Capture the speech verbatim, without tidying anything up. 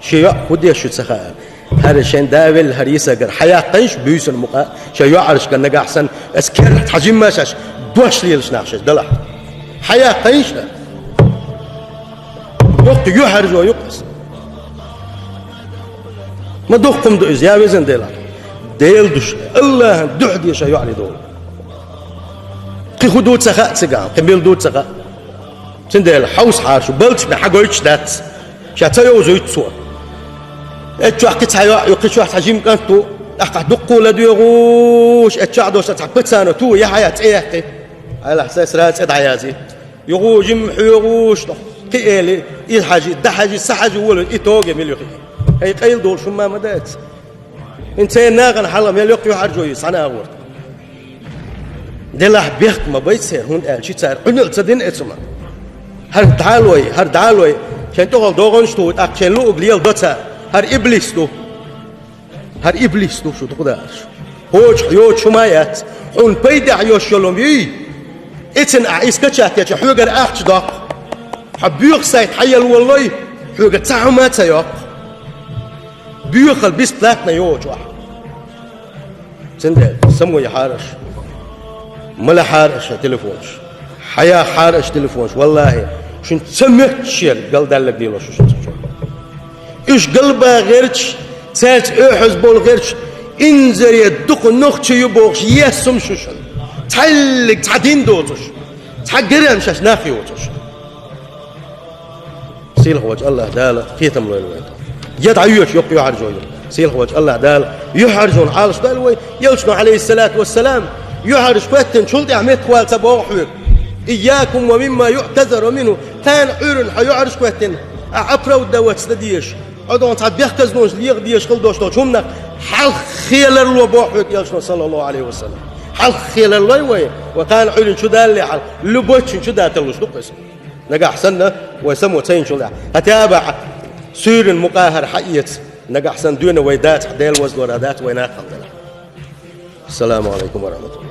Шен йоӀ хӀун деш ю ца хаьа. ХӀара шен да велла, хӀара йисагара хьаяккхийша буьйсанна мукъа, шен йоӀарашка нагахь санна, ас керта хьажимма шаьш, дош лелаш нах шаьш далахь. Хьаяккхийша. Дукха юхьӀаьржо ю-кх ас. Ма дукха хӀума ду иза, я везан Дела. Дела душ, АллахӀан духьа де шен йоӀарий долу. Кхин хӀун ду ца хаьа цигахь, кхин мила ду ца хаьа. Цундела хьовса хьара шу, балдаш бен хьагойтуш дац. Ша ца йовзуьйту цо. Эццахь кхин цхьа йоӀ ю, кхин чохь цхьа жима кӀант ву, тӀаккха дуккха ладоьгӀуш, эццахь долуш цхьа пацано ту, я хьая цӀе яьккхи. Айлахь, сан сразу цӀе дӀаязи. ЮхӀу жима хьоьгӀуш, кхин эли, иза хьажи, дӀахьажи, са хьажи волу, и тоге мила юхи. ХӀей, къайла долуш хӀумма ма дац. ХӀинца церан нахана хьалха мел йоккха юхьӀаьржо ю, схьана агӀорта. Делахь бехк ма бай церан, хӀунда аьлча цара Ӏуьнал ца дина эцу ма. ХӀара дӀалой, хӀара дӀалой, шайн тӀехула догӀанаш туху, тӀаккха шайн луъург леладо цара. ХӀара иблис ду. ХӀара иблис ду шу дукха дараш. ХӀокху йоцуш хӀума яц. Хьуна пайдехь йолуш йолу хӀума юй. Эцна ахь иза качат еча хьоьгара ахча доккху. Хьо боьха сайт хьаелла воллой, хьоьгара цхьа хӀума а ца йоккху. Боьхал бисплатно йоцуш ахь. Цундела само яхьара аша. Ма лахьара аша телефонаш. Хьаяхьара аша телефонаш. Валлахьи, шуна ца моьттуш шера галдаьлларг лелош шу шуна ца чохь. Уьш галба гӀерташ, цаьрца оьхьаз болу гӀерташ, инзаре дукха нохча ю бохуш, ес хӀума шу шуна. Цхьаьллиг цхьа дин доцуш, цхьа гарам шаьш нах йоцуш. Сийлахь волчу АллахӀ Дала кхетам лойла вайн тӀе. Я дӀайоьшу йоккха юьхьӀаьржо ю. Сийлахь волчу АллахӀ Дала юьхьӀаьржонна Ӏалаш дойла вай, Элчано, алейхиссалату вассалам, юьхьӀаьржа хӀоьттинчул тӀаьхьа меттахвала ца боху хьоьга. Ийякум ва мимма юътазару минху. Кхана Ӏуьйранна хьо юьхьӀаьржа хӀоьттина, ахь оправдоваться дан дезаш, хьо догӀу цхьа бехказлонаш леха дезаш хила долуш долчу хӀуманах хьалххе ларло боху хьоьга Элчано, саллаллаху алейхи ва саллам. Хьалххе ларлой вай, ва кхана Ӏуьйранна чу далале хьал, любой чунна чу даталуш ду-кх иза. Нагахь санна, вай само ца йинчул тӀаьхьа, хӀатаба суьйранна мукъа хӀара хьаэца, нагахь санна дуьйна вай дацахь, Дела ваздора дац вай нахала делахь. Ассаламу алейкум ва рахматуллах.